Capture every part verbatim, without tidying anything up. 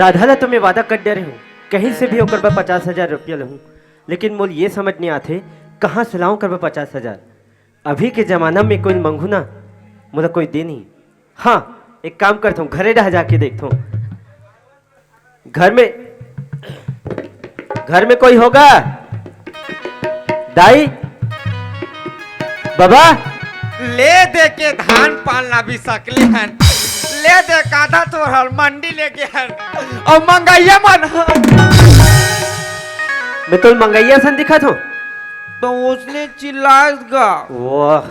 राधा ला तो मैं वादा कर डरे हूँ, कहीं से भी ओकर बर पचास हजार रुपया लहूँ, लेकिन मोल ये समझ नहीं आथे, कहाँ से लाऊं ओकर बर पचास हजार। अभी के जमाना में कोई मंगू ना, मोला कोई दे नहीं। हाँ, एक काम करता हूँ, घरे डहा जाके देखता हूँ। घर में, घर में कोई होगा? दाई, बाबा। ले दे के धान पान ला भी सकली हन, ले दे काधा तोहर मंडी ले गे हन, और मंगैया मन। मैं तो मंगैया सन दिखत हूँ। तो उसने चिल्लाएगा। वाह,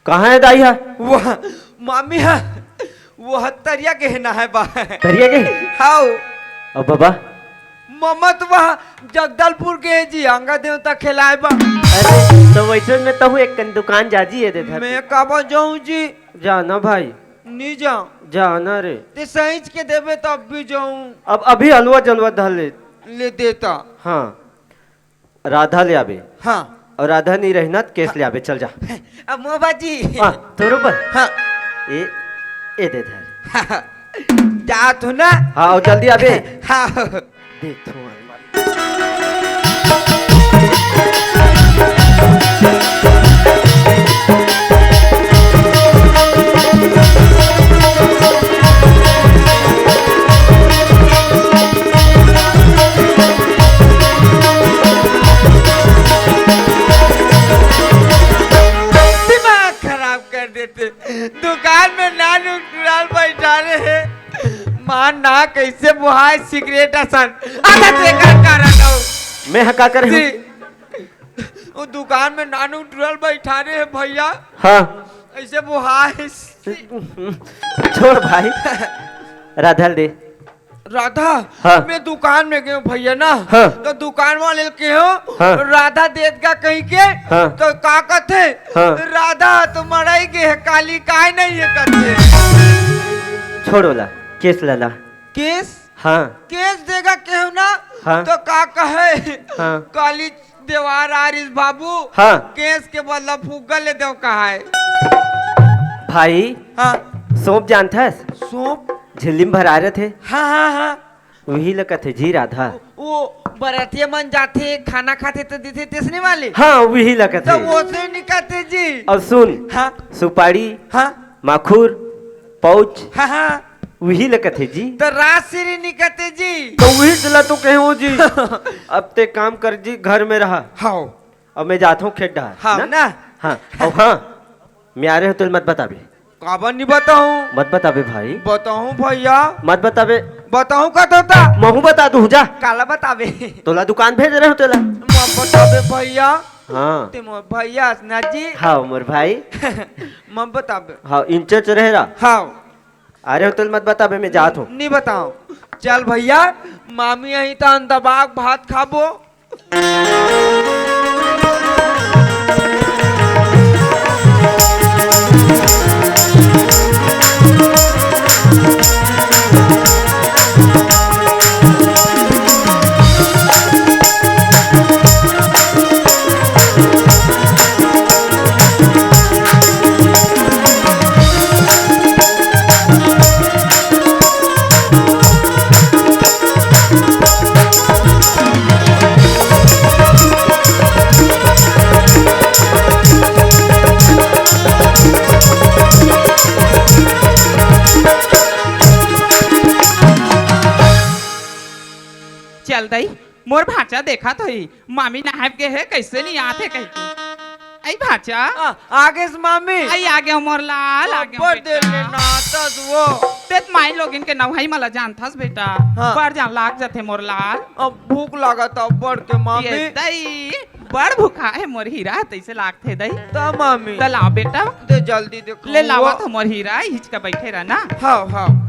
कहाँ हे दाई हा? वह मामी हा, वह तरिया गे हे नहाय बर। तरिया गे हे? हाव। अउ बाबा? ममा तो वह जगदलपुर गे हे जी, अंगा देवता खेलाय बर। अरे, तो वैसे में तहूँ एक कन दुकान जा जी, ये दे धर। मैं काबर जाऊँ जी? जा ना भाई। नहीं जाऊँ। जा ना रे। ते सहीच के देबे तब भी जाऊँ। अब अभी हलवा जलवा धर ले। ले देता। हाँ। राधा ले आबे। हाँ। अउ राधा नहीं रही ना, त केस ले आबे, चल जा। अब मोबाजी। हाँ, तोरो बर। हाँ। ए, ए दे धर। जा तू ना। हाँ, अउ जल्दी आबे। हाँ। देख तू। दिमाग खराब कर देते। दुकान में नानू टुराल बैठा रहे। माँ ना कैसे बोहाय सिगरेट असन। आधा तेकर कारण हो। मैं ह का करे जी। हूँ? वो दुकान में नानू टुराल बैठा रहे भैया। हाँ। ऐसे बोहाय। छोड़ भाई। राधा ल दे। राधा, हाँ। मैं दुकान में गयो भैया ना, हाँ। तो दुकान वाले ल कहो, हाँ। राधा देत का कहीं के, हाँ। तो का कथे, हाँ। राधा तो मड़ई गे हे, काली काय नहीं हे कथे। छोड़ ओला, केस लला। केस? हाँ। केस देगा केहू ना, हाँ। तो का कहे, हाँ। काली देवार आरिस बाबू, हाँ। केस के बदला फुग्गा ले देव कहाय। भाई, हाँ। सौंफ जानथस? सौंफ? झिल्ली में भराय रथे। हाँ, हाँ, हाँ। उही ल कथे जी राधा। वो बरतिया मन जाथे, खाना खाथे त देथे, तेसने वाले? हाँ, उही ल कथे। तो वो से नहीं कथे जी। अउ सुन, हाँ। सुपारी, हाँ। माखुर, पाउच, हाँ, हाँ। उही ल कथे जी। तो राजश्री नहीं कथे जी। तो उही ल तो कहे हो जी। अब ते काम कर जी, घर में रहा। हाँ। अब मैं जात हूँ खेत डहर, हाँ, ना? ना? हाँ, अब हाँ, मैं आ रहे हो तो मत बताबे। काबर नहीं बताऊँ? मत बताबे भाई। बताऊँ भैया। मत बताबे। बताऊँ का तोता? महू बता दूँ जा। काला बताबे? तोला दुकान भेज रहे हो तोला। मत बताबे भैया। हाँ। ते मोर भैया हस ना जी। हाँ, मोर भाई। मत बताबे। हाँ, इंचेच रहे रहा। हाँ। अरे, होटल मत बताबे, मैं जात हूँ। नहीं बताओ। चल भैया, मामी यहीं तो अंदर बाग भात खाबो। चल दई, मोर भांचा देखत होही, मामी नहाय गे हे, कइसे नइ आत हे कहिके। अई भांचा। आ, आगेस मामी। अई आगे मोर लाल, आगे अब्बड़ देर ले बेटा। नाचत वो। तेत माई लोगिन के नवहई मला जानथस बेटा। हाँ। बड़ जान लाग जथे मोर लाल। अब भूख लागत अब्बड़ के मामी। ये दई, बड़ भूखा हे मोर हीरा, तइसे लागथे दई। त मामी। त लाव बेटा। दे जल्दी दे। ले खाऊं लावत वो। हो मोर हीरा, हिचका बइठे रह ना। हाव, हाव।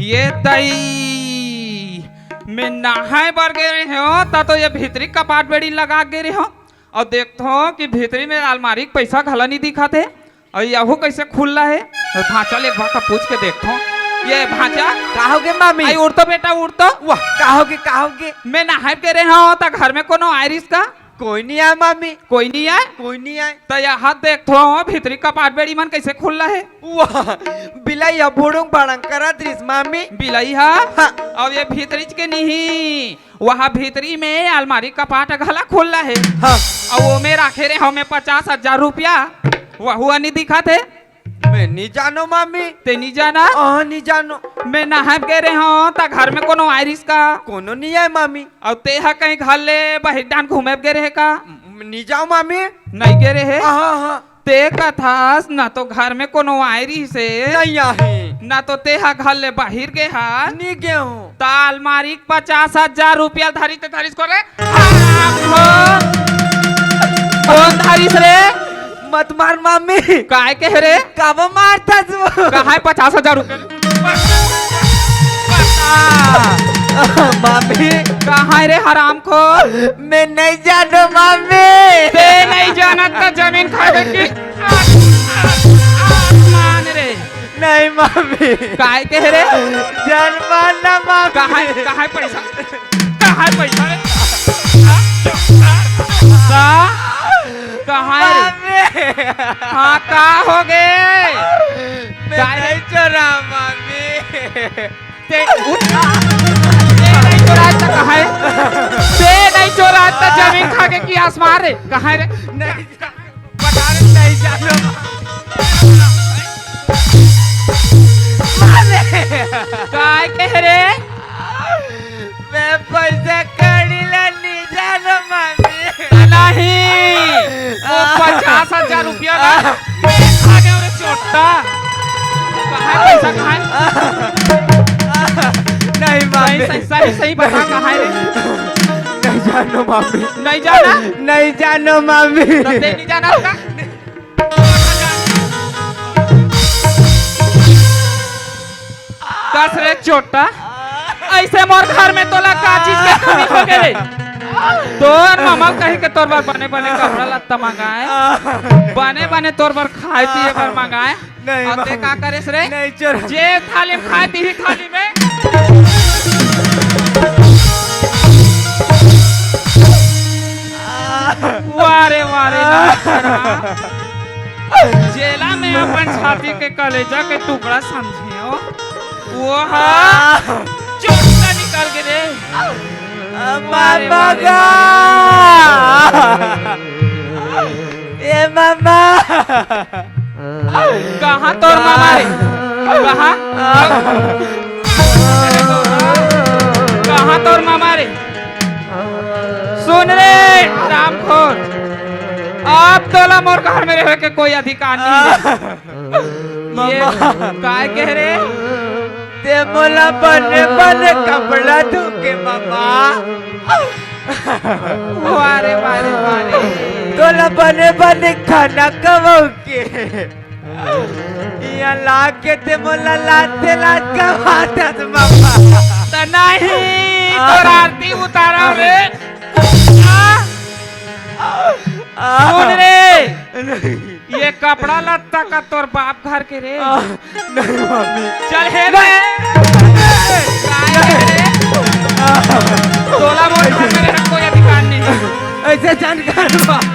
ये दई, मैं नहाय बर गे रेहेंव, त तो ये भीतरी कपाट बेड़ी लगा गे रेहेंव। अउ देखथों कि भीतरी में अलमारी के पइसा घला नइ दिखत हे। अउ यहू कइसे खुल्ला हे? अउ भांचा ले एक बार का पूछ के देखथों। ये भांचा। का होगे मामी? अई उठ तो बेटा, उठ तो। वाह, का होगे, का होगे? मैं नहाय गे रेहेंव, त घर में कोनो आय रिहिस का? कोई नहीं आय मामी। कोई नहीं आय? कोई नहीं आय। त यहाँ देखथो, भीतरी कपाट बेड़ी मन कैसे खुल्ला हे? वाह, बिलाई ह बुड़ुंग बड़ंग करत रिस मामी। बिलाई ह? हाँ। अउ ये भीतरीच के नहीं, वहाँ भीतरी में अलमारी कपाट घला खुल्ला हे। हाँ। अउ ओमे राखे रे हमें पचास हजार रुपया, वहू ह नहीं दिखत हे। मैं नहीं जानो मामी। ते नहीं जाना? हाँ, नहीं जानो। मैं नहाए गे रहे हूँ, त घर में कोनो आय रिस का? कोनो नहीं आय मामी। अउ ते ह कहीं घर ले बाहिर डान घूमे गे रहे का? म-, नहीं जाओ मामी। नहीं गे रहे? हाँ, हाँ। ते कथस ना तो घर में कोनो आय रिस हे, नहीं आहे। ना तो ते ह घर ले बाहिर गे हस। नहीं गे हूँ। त अलमारी के पचास हजार रुपया धरी ते धरिस को रे? हराम हो। कौन धरिस रे? मत मार मामी। काय के हे रे? काबर मारथस वो? कहाँ हे पचास हजार रुपया? बता। मामी। कहाँ हे रे हराम खोर? मैं नहीं जानो मामी। ते नहीं जानत त जमीन खरीदे की आसमान रे। नहीं मामी। काय के हे रे? जनमान ना मामी। कहाँ हे, कहाँ हे पैसा? कहाँ हे पैसा रे? का? कहाँ हे रे? मामी। हाँ, का हो गे? मैं काय रे? नहीं चोरा मामी। ते उठ। ते नहीं चोरा त कहाँ हे? ते नहीं चोरा त जमीन खा गे कि आसमान रे? कहाँ हे रे? नहीं। बता रे, नहीं जानो। मामी। काय के हे रे? मैं पैसा कौड़ी ला नहीं जानो मामी। नहीं, वो पचास हजार रुपया ला। आ गया रे चोट्टा। कहाँ हे पैसा, कहाँ हे? नहीं मामी। सही, सही, सही, सही बता, कहाँ हे रे? नहीं जानो मामी। नहीं जाना? नहीं जानो मामी। तो ते नहीं जाना होगा? कस रे चोट्टा, ऐसे मोर घर में तोला का चीज के कमी हो गे रे? तोर ममा कही के तोर बर बने बने कपड़ा लत्ता मंगाए, बने बने तोर बर खाए पिए बर मंगाए। नहीं, अउ ते मामी। का करेस रे? नहीं चोरा। जे थाली में खाए, तिही थाली में। वाह रे, वाह रे, ना करा। जेला मैं अपन छाती के कलेजा के टुकड़ा समझे हो, वो हा चोट्टा निकल गे रे। मामा गा। ए मामा। कहाँ तोर मामा रे? कहाँ? कहाँ तोर मामा रे? सुन रे, हरामखोर, अब तोला मोर घर में रहे के कोई अधिकार नहीं है। ये मामा। काय कहे रे? ते मोला बने बने कपड़ा धो के मामा। वाह रे, वाह रे, वाह रे। तोला बने बने खाना खवाओ के। इहाँ लाके ते मोला लाते लात खवाथस मामा। त नहीं, तोर आरती उतारा रे। आ? सुन रे। नहीं। ये कपड़ा लत्ता का तोर बाप घर के रे। आ, नहीं मामी। चल हे बे। काय हे रे? आ। तोला मोर घर में रहना कोई अधिकार नहीं। ऐसे जान कर मा-,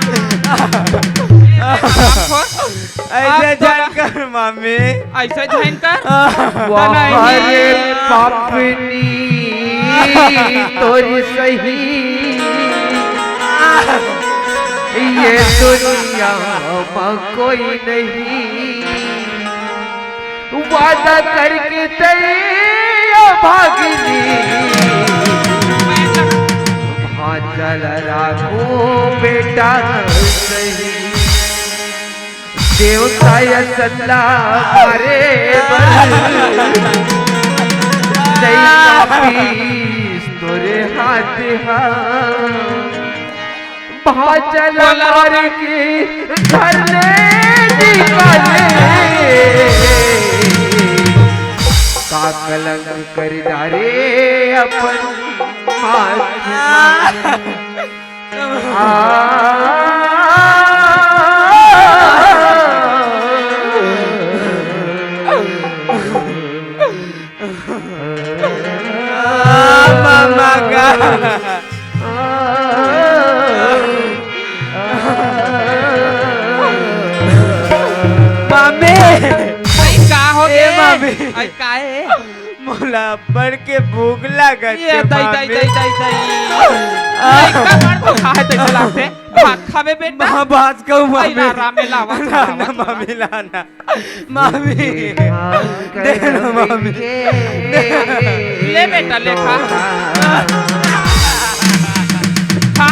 ऐसे अब तोला जान कर मामी। ऐसे जान कर। आ। वाह रे पापनी, तोर सही। ये दुनिया म कोई नहीं, वादा करके तैया भागली, भांचा ला राखो बेटा सही। देवता या सल्ला मारे बर, नहीं कापिस तोरे हाथ हा। भांचा ला मार के घर ले निकाले, का कलंक कर डारे अपन हाथ। आ। आ, मामा का। बे। अई का हो ए गे? मामी। अई का हे? मोला अब्बड़ के भूख लागत ये हे, दई, दई, मामी। दई, दई, दई। आ। अई का मार तो खाए दे चलाते। भात खाबे बेटा। माँ, भात खाऊं, अई मामी। ला, रामे लावा, ना, लावा, ना, लावा। मामी, ला ना। मामी। दे ना, मामी। ले बेटा, ले खा। खा।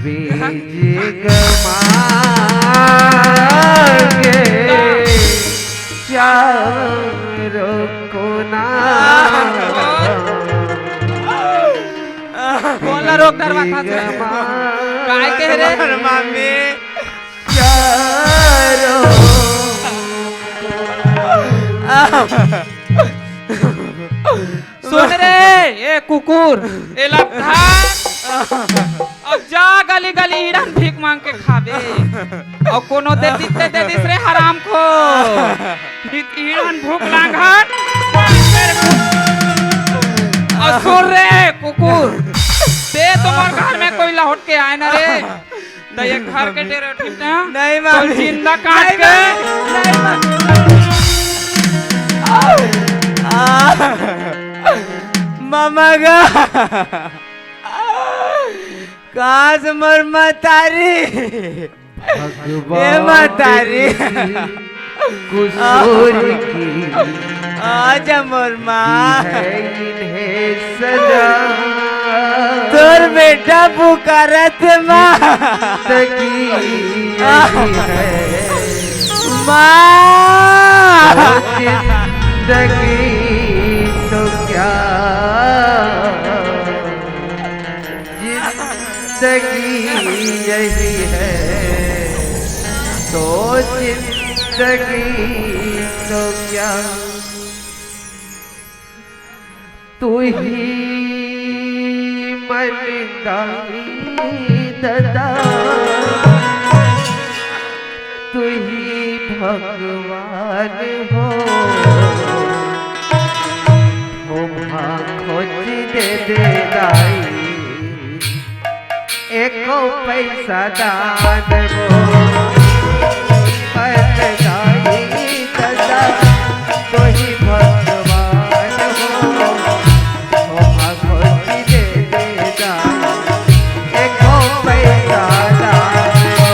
बीज गमा के चारों कोना। कोन ला रोक डरवा था से? काय कहे रे? मामी। चारों सुन रे, ए कुकुर, एला धर अउ जा गली गली ईड़न भीख मांग के खाबे। अउ कोनो दे दिस ते दे दिस रे हरामखोर। ईड़न भूख लांघन। अउ सुन रे कुकुर, ते तो मोर घर में कोई लहुट के आए ना रे। त ये घर के टेरे उठिन ना? नहीं, तो मामी। जिंदा काट नहीं, के। मामी। नहीं, मामी। आ, आ, मामा गा। काश मोर मतारी। भगवान ए मतारी। तेरी कुसूर की आजा मोर माँ। है इन्हें सजा। तोर बेटा पुकारत हे माँ। जिंदगी यही है। माँ। ओ जिंदगी तो क्या, जिंदगी यही है, तो जिंदगी तो क्या, तू ही मन दाई ददा, तू ही भगवान हो, थोभा खोज दे दे दाई। एको पैसा दान वो फलदाई ददा, तोही भगवान हो, हो भगवती दे दे दान, एको पैसा दान वो।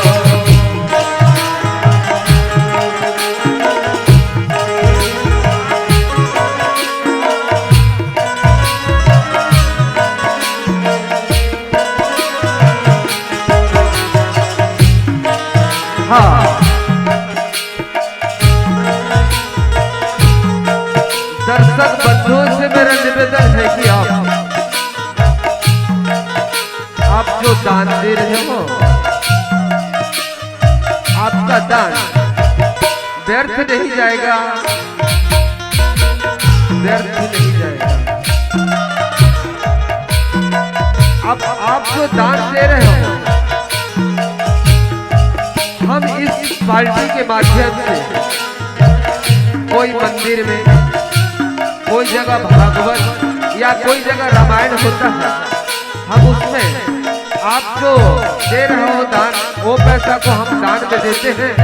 हाँ। दर्शक बंधुओं से मेरा निवेदन है कि आप, आप जो दान दे रहे हो, आपका दान व्यर्थ नहीं जाएगा, व्यर्थ नहीं जाएगा। अब आप जो दान दे रहे हो, हम इस पार्टी के माध्यम से कोई मंदिर में, कोई जगह भागवत या कोई जगह रामायण होता है, हम उसमें आप जो दे रहे हो दान, वो पैसा को हम दान में देते हैं।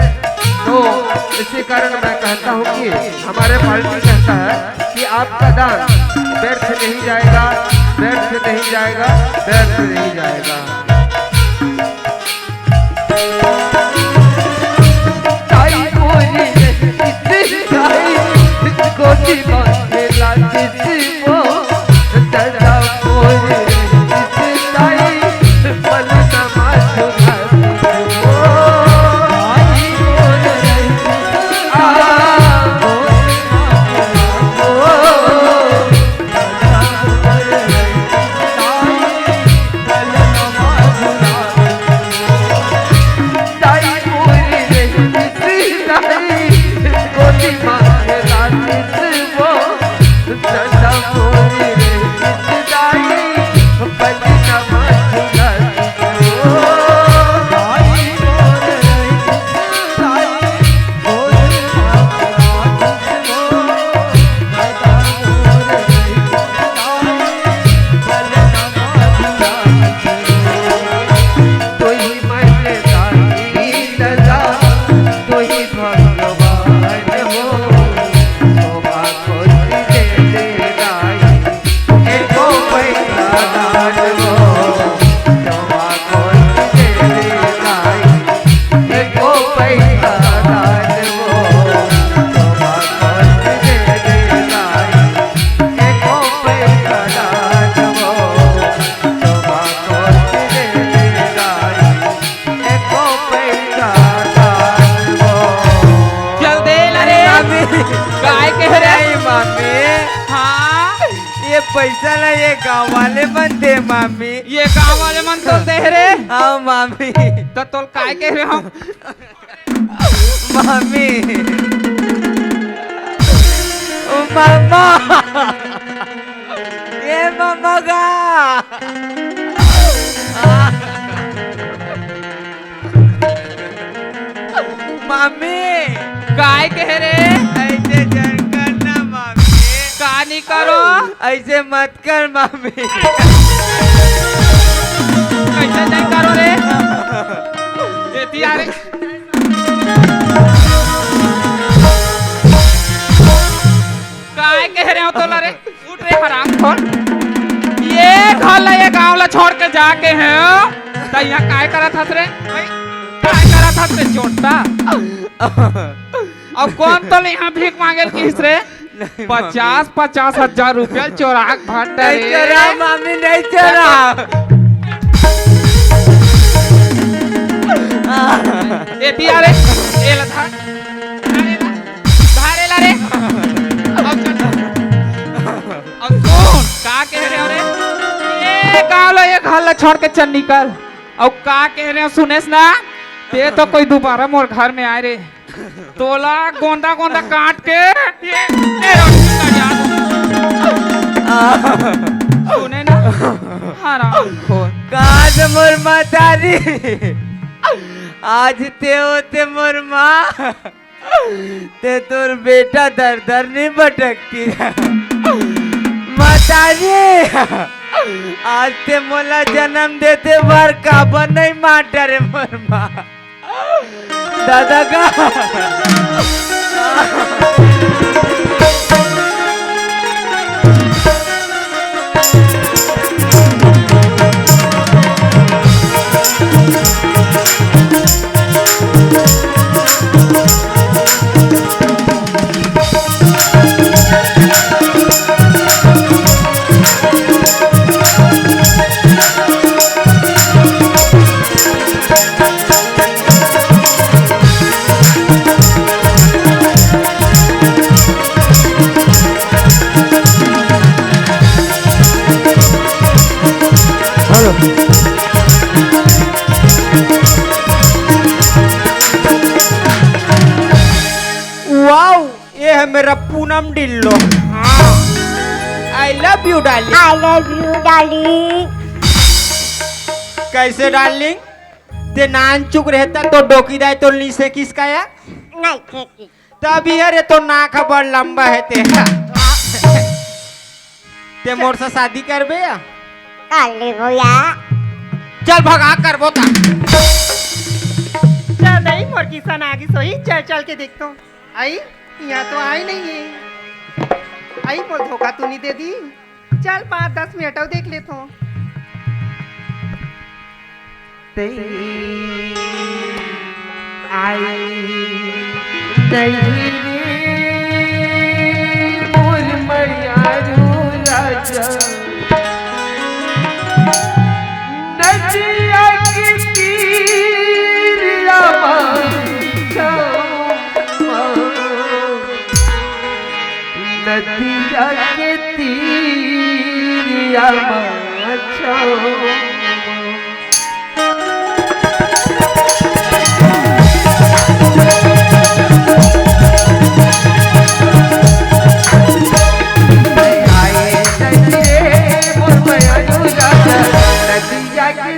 तो इसी कारण मैं कहता हूँ कि हमारे पार्टी कहता है कि आपका दान व्यर्थ नहीं जाएगा, व्यर्थ नहीं जाएगा, व्यर्थ नहीं जाएगा। ताई मोरी रे, इतनी ताई, गोदी माथे लागे सीमो, दादा मोरी रे, इतनी ताई, पलना माथुरा सीमो। ताई मोरी रे, आ, ओ, ताई काय कहे रे? नहीं मामी, हाँ? ये पैसा ला ये गांव वाले मन दे मामी। ये गांव वाले मन तो दे रे। हाँ मामी। तो तोल काय कहे रे हम? मामी। ओ मामा। ए मामा गा। मामी। काय कहे रे? ऐसे झन कर ना मामी। का नहीं करो? ऐसे मत कर मामी। कैसे नहीं करो रे? एती आ रे। काय कहे रे हो तोला रे? उठ रे हरामखोर। ये घर ला, ये गांव ला छोड़ के जाके हैं, त यहाँ काय करत हस रे? भाई, काय करत हस रे चोट्टा? अब कौन तोला यहाँ भीख मांगे ल किहिस रे? नहीं, मामी। पचास, पचास हजार रुपया चोरा के भर नहीं डरे। चोरा, मामी, नहीं चोरा। एती आ रे, ए ला धर। अरे ला, धारे ला रे। अब चल। अब सुन, का कहे रे, अरे? ये गाँव ला, ये घर ला छोड़ के चल निकल। अब का कहे रे, सुनेस ना? ते तो कोई दोबारा मोर घर में आए रे। तोला गोंदा गोंदा काट के ये, ये रोटी का याद। सुने ना? हरामखोर। काज मोर मतारी। आज ते होते मोर माँ। ते तोर बेटा दर दर नहीं भटकती। मतारी, आज ते मोला जन्म देते बर काबर नहीं मार डरे मोर माँ। दादा का। हेलो। वाओ, ये है मेरा पूनम ढिल्लो। हाँ। I love you, darling। I love you, darling। कैसे, darling? ते नानचुक रहता तो डोकी दाई तो नी सेकिस का या? नहीं सेकिस। तभी अरे तो नाक बड़ लंबा है ते। ते मोर से शादी करबे या? कर ले भैया। चल भगा करबो ता। चल नहीं, मोर किसन आगी सोही, चल चल के देख तो। आई, यहाँ तो आई नहीं है। आई, मोर धोखा तो नहीं दे दी। चल, पाँच दस मिनट अउ देख लेथों। तेरी आई नहीं रे मोर मयारू राजा, नदिया के तीर आवा छावा। नदिया के तीरिया माछो। आए नदिये मोर मयारू राजा, नदिया के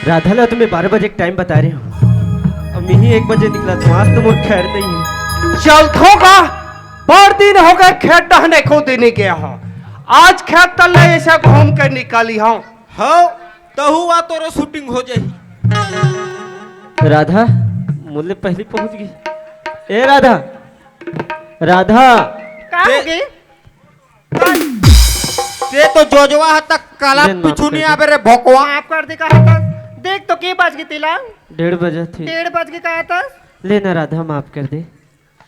राधा ला तो मैं बारह बजे के टाइम बता रहे हूँ, अब मैं ही एक बजे निकला था। आज तो मोर खैर नहीं है। चलथो का? बड़ दिन हो गए, खेत डहने को दिन गया हो। आज खेत तले ऐसे घूम के निकाली हो। हो, तहु आ तोरो शूटिंग हो जाही। राधा, मुल्ले पहली पहुंच गई। ए राधा, राधा। का हो गई? ते तो जोजवा ह तक काला पीछू नहीं आबे रे भोकवा। माफ कर दे कहा था। देख तो के बज गई तिला। डेढ़ बजे थी। डेढ़ बज गई कहा था। लेना राधा, माफ कर दे।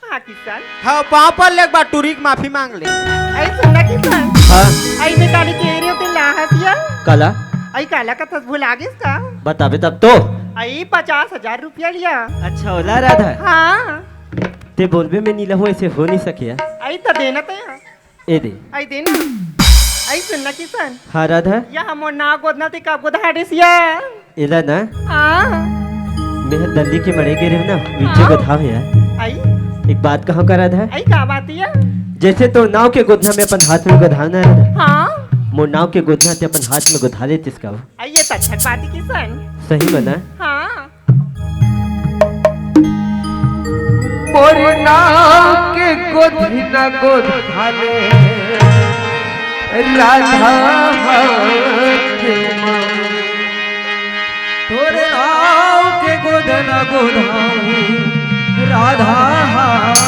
हाँ किशन। हाँ, पाँव पर ले एक बार टूरी के माफी मांग ले। अई सुन ना किशन। हाँ। अई मैं काली के रे के लाहसिया। काला? अई काला का तस भुला गेस का? बताबे तब तो। अई पचास हजार रुपया लिया। अच्छा, ओला राधा। हाँ। ते बोलबे मैं नीला हूँ, ऐसे हो नहीं सके यार। अई तो देना ते। ए दे। अई दे ना। अई सुन ना किशन। हाँ राधा। या हमर नाव गोदना ते कब गोधा देसिया? एला ना। हाँ। मैं दल्ली के मरे गे रहे ना, वीचे हाँ। गोधाव है यार। अई। एक बात कहा का राधा। अई का बात है? जैसे तो नाव के गोधना में अपन हाथ में गोधाव ना राधा। हाँ। मोर नाव के गोधना ते अपन हाथ में गोधा लेतिस का। अई ये तो अच्छा बात है किशन। सही में ना? हाँ। मोर नाव के गोधना गोधाले राधा हाथ मा। तोर नाव के गोधना गोधाऊ राधा हाथ।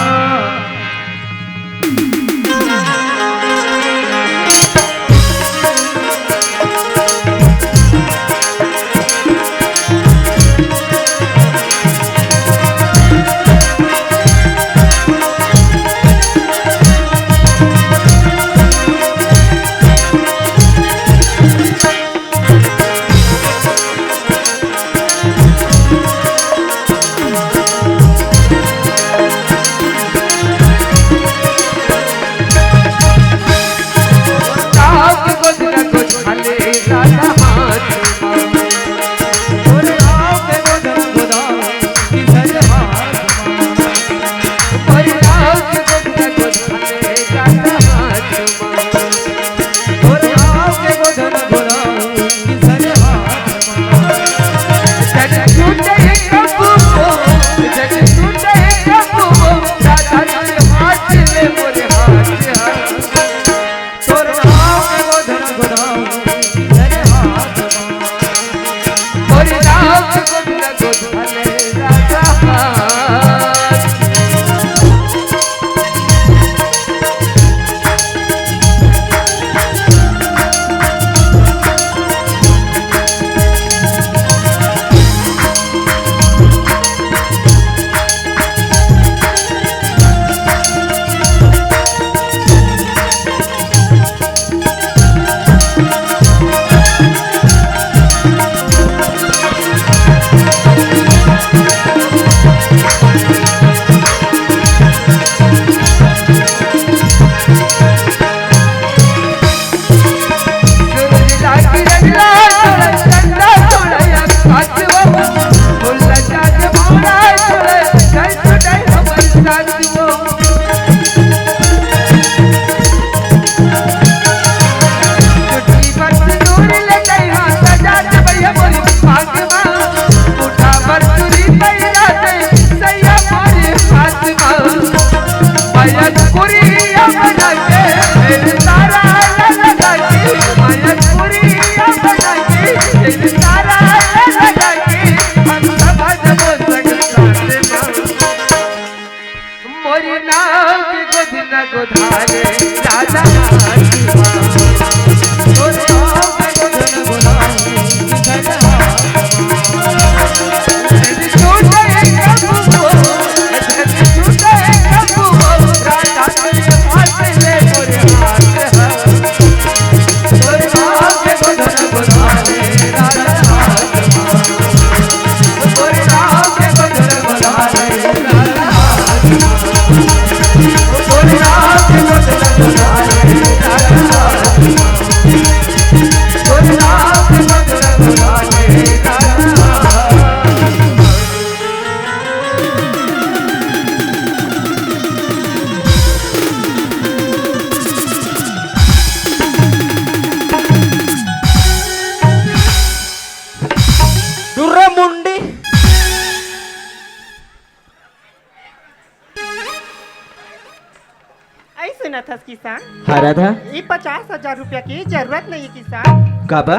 किसान। हाँ राधा। ये पचास हजार रुपया के जरूरत नहीं है किसान। काबर?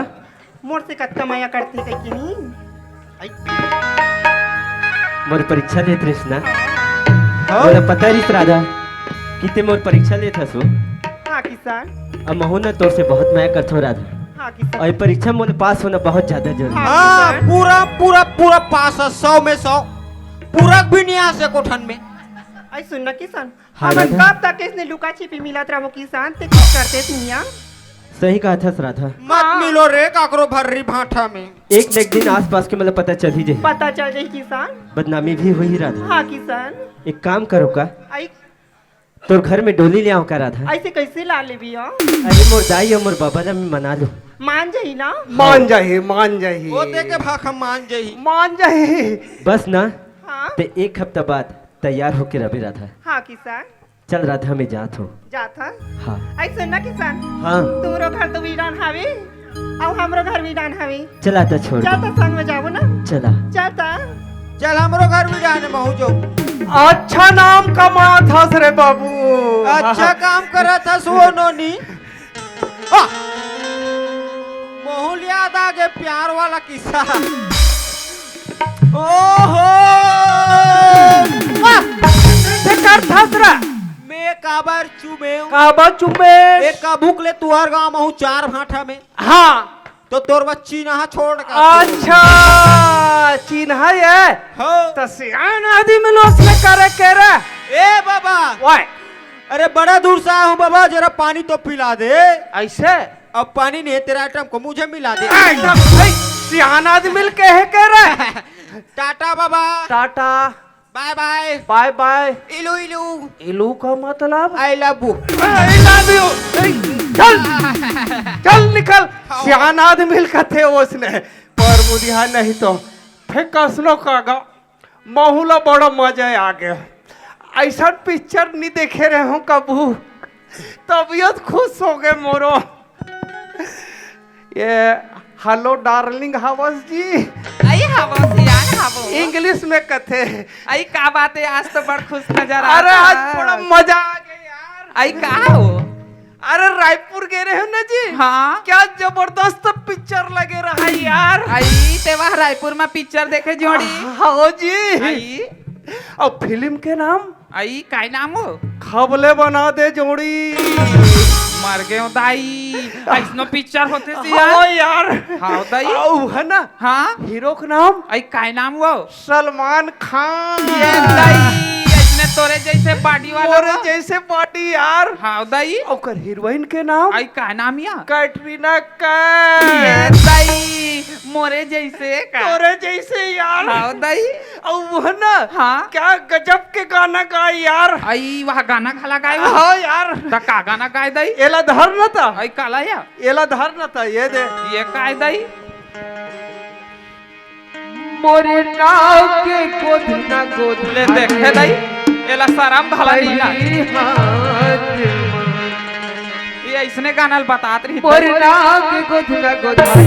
मोर से कतका मया करथे कहिके नहीं। आई। मोर परीक्षा लेत रहिस ना। हाँ। मोला पता रहिस राधा कि ते मोर परीक्षा लेत हस। हाँ किसान। अब महू ना तोर से बहुत मया करथों राधा। हाँ किसान। अउ ये परीक्षा मोला पास होना बहुत ज्यादा जरूरी हे। हाँ, हाँ, किसान। पूरा, पूरा, पूरा पास हे, सौ में सौ। पूरा भी नहीं आ सको ठन में। आई सुन ना किसान, हाँ, हमन राधा। कब तक इसने लुका छिपी मिलत रहो किसान, ते कुछ करते नहीं आ। सही कहत हस राधा। मत हाँ। मिलो रे काकरो भर्री भांठा में। एक न एक दिन आसपास के मतलब पता चल ही जाही। पता चल जाही किसान। बदनामी भी होही राधा। हाँ किसान। एक काम करो का? आई। तोर घर में डोली ले आंव का राधा? ऐसे कैसे ला लेबी हो? अरे मोर दाई अउ मोर बाबा ला मैं मना लूं। मान जाही ना? मान जाही, मान जाही। वो दे के भाखा मान जाही। मान जाही। बस ना। हाँ। ते एक हफ्ता बाद तैयार होके रबे राधा। हाँ किसान। चल राधा, मैं जात हूँ। जात हस? हाँ। ऐसे ना किसान। हाँ। तुम्हरो घर तो वीरान हावे, अउ हमरो घर वीरान हावे। चला त छोड़ चल दे। त संग में जाबो ना। चला। चल त। चल हमरो घर वीरान हे, महू जो। अच्छा नाम कमात हस रे बाबू। अच्छा काम करत हस वो नोनी। आ! महू ल याद आ गे प्यार वाला किस्सा। ओहो! वाह! कइसे करथस रे? मैं काबर चुमेंव? काबर चुमेस? एक कभू के ले तुंहर गांव महू चार भांठा में। हाँ। तो तोर बस चिन्हा छोड़ का। अच्छा, चिन्हा ये? हो। त सियान आदमी ल ओसने करे के रे। ए बाबा। वाह। अरे बड़ा दूर से आया हूँ बाबा, जरा पानी तो पिला दे। ऐसे? अब पानी नहीं है, तेरा आइटम को मुझे मिला दे। एकदम सही, सियान आदमी ल कहे के रे। टाटा बाबा। टाटा। बाय बाय। बाय बाय। इलू इलू। इलू का मतलब? I love you। I love you। चल, चल निकल। हाँ। सियान आदमी ल कथे ओसने। पर मुझे नहीं तो फेंक कसनो कागा। महू ला बड़ा मजा आ गे। अइसन पिक्चर नी देखे रहेंव कभू। तबीयत खुश हो गे मोरो। ये hello darling, हावस जी? अई हावस यार, हावस। English में कथे। अई का बात हे, आज तो बड़ खुश नजर अरे, आता आज हस। बड़ा मजा आ गे यार। अई का हो? अरे रायपुर गे रहेंव ना जी। हाँ। क्या जबरदस्त पिक्चर लगे रहा यार। अई ते वह रायपुर में पिक्चर देखे जोड़ी। हाँ जी। अई। अउ फिल्म के नाम? अई काय नाम हो? खबले बना दे जोड़ी। मर गेंव दाई। अइसनो पिक्चर होथे हाँ यार। हाँ दाई। अउ है ना? हाँ। हीरो के नाम? अई काय नाम हो? सलमान खान। ये दाई, अइसने तोरे जइसे body वाला मोरे हो। जइसे body यार। हाँ दाई। ओकर हीरोइन के नाम? अई का नाम या? कैटरीना कैफ। ये दाई, मोरे जइसे का? तोरे जइसे यार। हाँ दाई। अउ वो है ना? हाँ। क्या गजब के गाना गाय यार। अई वह गाना घला गाय वो? हाँ यार। त का गाना गाय दाई? एला धर न त। अई काला या? एला धर न त, ये दे। ये काय दाई? मोरे नाव के गोधना गोधना ले देखे दाई, एला सरम घला नहीं ना। ये अइसने गाना ल बतात रही। मोरे नाव के गोधना गोधना ले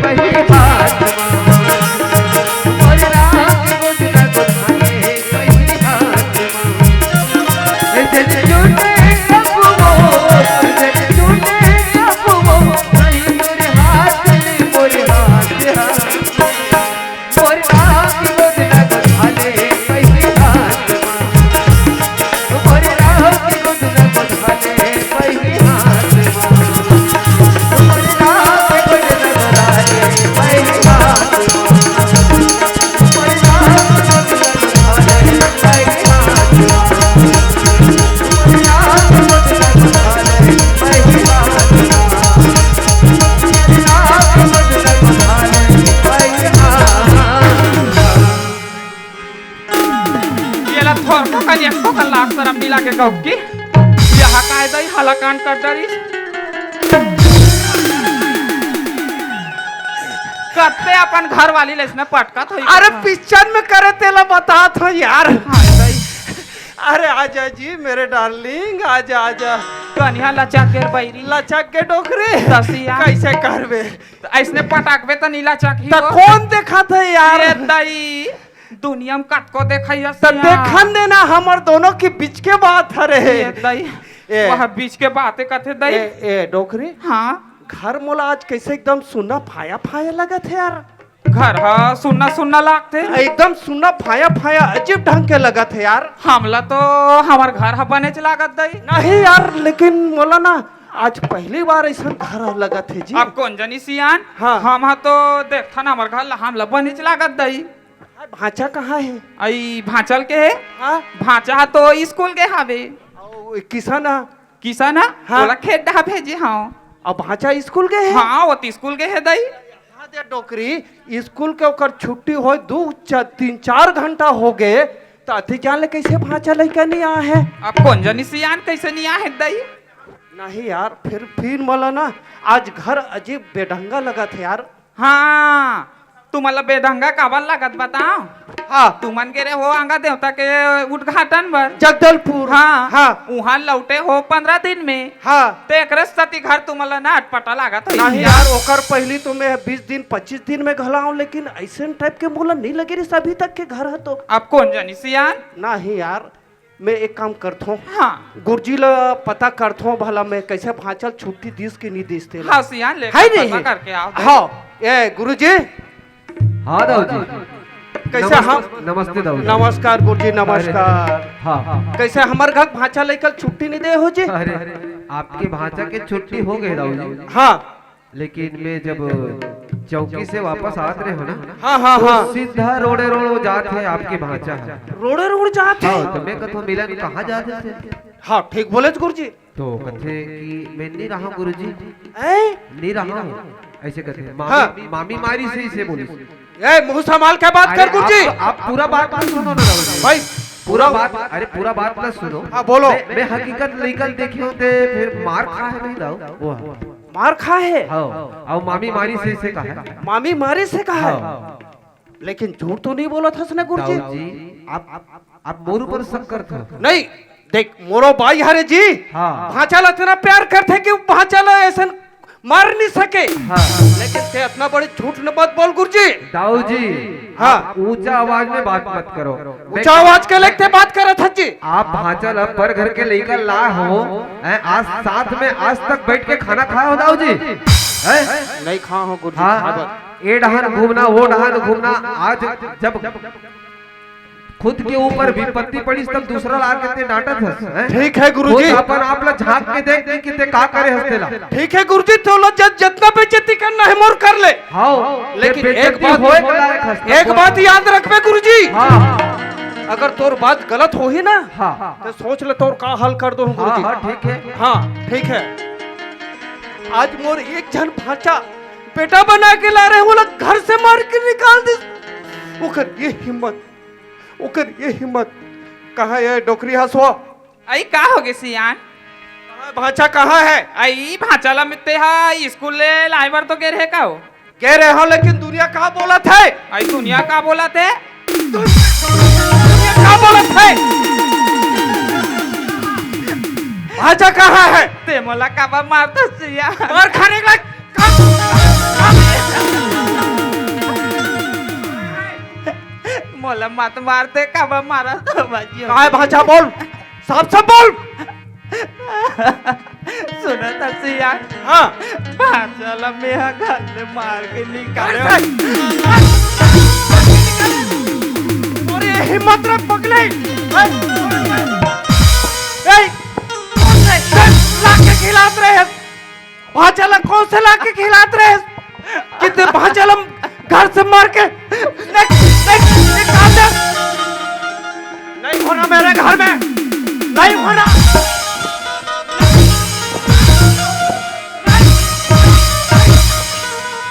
पही हाथ मा। मोरे नाव के गोधना गोधना ले पही हाथ मा। येला थोरको कन एको कन लाग सरम मिला के कहू की, यहा काय दई हलाकान कर डरिस। कत्ते अपन घर वाली ले इसने पटकत होई अरे कथा। पिक्चर में करे तेला बतात हो यार। हाय दई। अरे आजा जी मेरे डार्लिंग, आजा, आजा। कनिहा लचक के बैरी। लचक के डोकरी। दसिया। कैसे करबे? त अइसने पटाकबे त नीला चकही त हो। कौन देखत हे यार? ये दई, दुनिया में कतको देखई हस त यार। देखन देना, हमर दोनों के बीच के बात हरे। ये दई। ए। वह बीच के बातें कथे दई। ए, ए, डोकरी। हाँ। घर मोला आज कैसे एकदम सुन्ना फाया फाया लगत हे यार। घर हा सुन्ना सुन्ना लागथे। एकदम सुन्ना फाया फाया अजीब ढंग के लगत हे यार। हमला तो हमर घर हा बनेच लागत दई। नहीं यार, लेकिन मोला ना आज पहली बार ऐसा घर लगत हे जी। अब कोन जनी सियान। हाँ। हम हा तो देखथन हमर घर ला, हमला बनेच लागत दई। भांचा कहाँ हे? अई भांचल के हे। हाँ। भांचा हा तो स्कूल के हावे। अउ किसन हा? किसन हा? हाँ। ओला खेत डहा भेजे हव। अब भांचा स्कूल के हे? हाँ, वो तो स्कूल के हे दई। हाँ दे डोकरी, स्कूल के ओकर छुट्टी होय दू चा-, तीन चार घंटा हो गे, त अति जान ले कैसे भांचा लइका नहीं आ हे? अब कोन जनी सियान कैसे नहीं आ हे दई? नहीं यार, फिर फिर मोला ना आज घर अजीब बेढंगा लगत हे यार। हाँ, तुमन ला बेढंगा काबर लगत बताओ? हाँ। तुमन गे रहे हो आंगा देवता के उद्घाटन बर। जगदलपुर। हाँ। हाँ। उहाँ लौटे हो पंद्रह दिन में। हाँ। ते एकरे सेती घर तुमन ला ना अटपटा लागत होही। नहीं यार, ओकर पहली तो मैं बीस दिन, पच्चीस दिन में घला हूँ, लेकिन ऐसे टाइप के मोला नहीं लगे रहिस अभी तक के घर ह तो। अब कोन जनी सियान? नहीं यार, मैं एक काम करथों। हाँ। गुरुजी ला पता करथों भला मैं कैसे भांचल छुट्टी दिस कि नहीं दिस तेला। हाँ सियान, ले है नहीं? पता करके आओ। हाँ, ए गुरुजी। हाँ दाऊ जी। कैसे नमस्ते, हम नमस्ते दाऊ जी। नमस्कार गुरुजी, अरे, नमस्कार। हाँ। कैसे हमर घर भांचा लइका छुट्टी नहीं दे हो जी? अरे, आपके भांचा के छुट्टी हो गए दाऊ जी। हाँ। लेकिन मैं जब चौकी से वापस आत रहे हो ना, हाँ, हाँ, तो हाँ। सीधा रोड़े रोड़ वो जात हे आपके भांचा ह। रोड़े रोड़ जात हे? हाँ, तो मैं कथों मिलन कहाँ जात हे? हाँ, ठीक बोले गुरुजी। तो कथे कि मैं नहीं रहा गुरुजी। हैं? नहीं रहा हूँ, ऐसे कथे। मामी, हाँ। मामी मारिस हे इसे बोलिस। ए, मुंह संभाल के बात अरे कर गुरुजी। आप, आप पूरा बात मत सुनो ना राहुल जी। भाई, पूरा पूरा बात, अरे पूरा बात मत सुनो। हाँ, बोलो। मैं, मैं हकीकत लइका ल देखे हों ते फिर मार खा हे नहीं दाऊ। वो हे। मार खा हे? हाँ, अउ मामी मारिस हे इसे कहा हे। मामी मारिस हे कहा हे? हाँ। लेकिन झूठ तो नहीं बोलत हस ना गुरुजी? दाऊ जी, आप, आप, आप मोर ऊपर शक करत हो? नहीं, देख, मोरो बाई हरे जी, हाँ। भांचा ला इतना प्यार करथे कि भांचा ला ऐसन मार नहीं सके। हाँ। लेकिन ते इतना बड़े झूठ न मत बोल गुरुजी। दाऊ जी, हाँ। आप ऊंचा आवाज में बात मत करो। ऊंचा आवाज के लेके बात करत हस जी। आप भांचा ला पर घर के लइका ला हो, हैं, आज साथ में आज तक बैठ के खाना खाया हो दाऊ जी? हैं? नहीं खा हो गुरुजी, हाँ। खा बर। ए डहान घूमना, वो डहान घूमना, आज जब खुद के ऊपर विपत्ति पड़िस तब दूसरा ला के ते डांटत हस, हैं? ठीक है गुरुजी। खुद अपन आप ला झांक के देख कि ते का करे हस तेला। ठीक है गुरुजी, तोला जत-, जतना बेइज्जती करना हे मोर कर ले। हाँ, लेकिन ते एक बेइज्जती बात, होए के लायक हस, एक बात याद रखबे गुरुजी। हाँ। अगर तोर बात गलत होही ना, हाँ। तो सोच ले तोर का हाल कर दो हाँ, गुरुजी। हाँ, ठीक है। हाँ, ठीक है। आज मोर एक झन भांचा बेटा बना के ला रहे, ओला घर से मार के निकाल दिस। ओकर ये हिम्मत, ओकर ये हिम्मत। कहाँ ये डोकरी हस वो? अई का होगे सियान? कहाँ भांचा कहाँ हे? अई भांचा ला ते हा स्कूल ले लाए बर तो गे रहे का हो? गे रहे हो, लेकिन दुनिया का बोलत हे? अई दुनिया का बोलत हे? दुनिया का बोलत हे? भांचा कहाँ हे? ते मोला काबर मारत हस सियान? मार खाने का का, का मोला मत मार, ते काबर मारत हस बाजी? काय भांचा बोल, साफ साफ बोल। सुनत हस सियान? हाँ। भांचा ला मेहा घर ले मार के निकाले। अरे हिम्मत रे पगले। ए, ए, लाके खिलात रहे। भांचा ला कोन से लाके खिलात रहे? कितने भांचा ला घर से मार के निक-, निक-, निकाल दे। नहीं होना मेरे घर में, नहीं होना।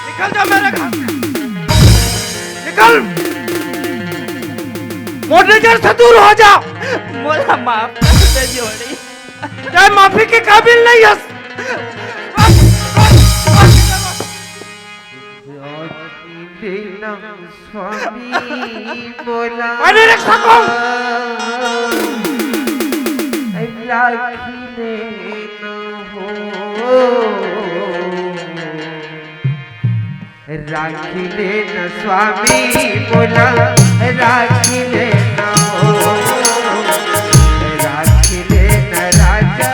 निकल जा मेरे घर से, निकल। मोर नजर से दूर हो जा। मोला माफ कर दे जोड़ी। तैं माफी के काबिल नहीं हस। राखी देना स्वामी मोला। मैंने रक्षा को। राखी देना हो। राखी लेना स्वामी मोला, राखी लेना हो, राखी लेना राजा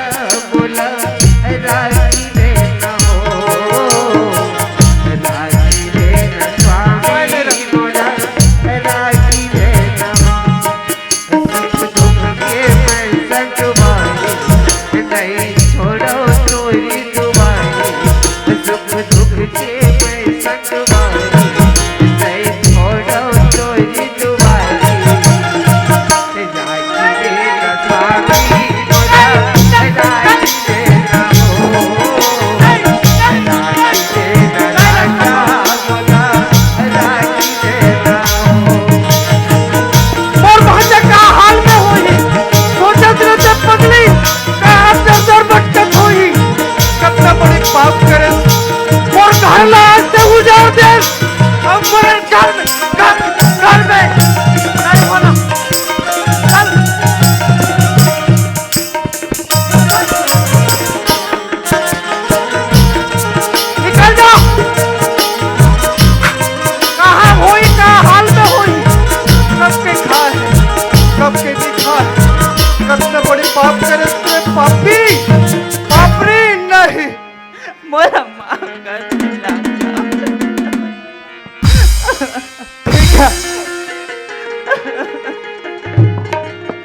ठीक है,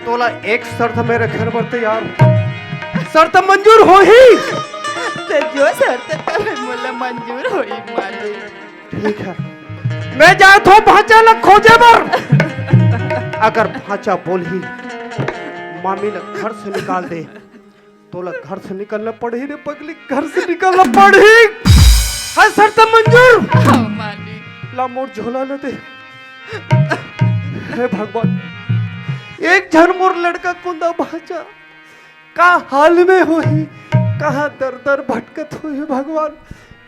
तोला एक शर्त में रखे बर तैयार। शर्त मंजूर होही? ते जो शर्त करे मोला मंजूर होही मालिक। ठीक है, मैं जात हूँ भांचा ला खोजे बर। अगर भांचा बोलही, मामी ला घर से निकाल दे, तोला घर से निकलना पड़ही रे पगली, घर से निकलना पड़ही। है शर्त मंजूर? हाँ मालिक। ला मोर झोला ला दे। हे भगवान, एक झन मोर लड़का कुंदा भांचा का हाल में होही, कहाँ दर दर भटकत होही भगवान,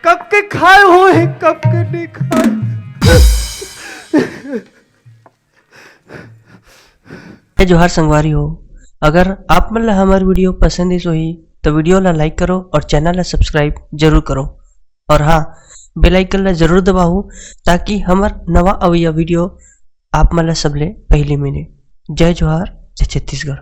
कब के खाए होही, कब के नहीं खाए। जय जोहार संगवारी हो, अगर आप मन ला हमर video पसंद आइस होही तो video ला like करो और channel ला subscribe जरूर करो और हाँ, bell icon ला जरूर दबाओ ताकि हमर नवा अवइया video आप मन ला सबले पहली मिले। जय जोहार, जय छत्तीसगढ़।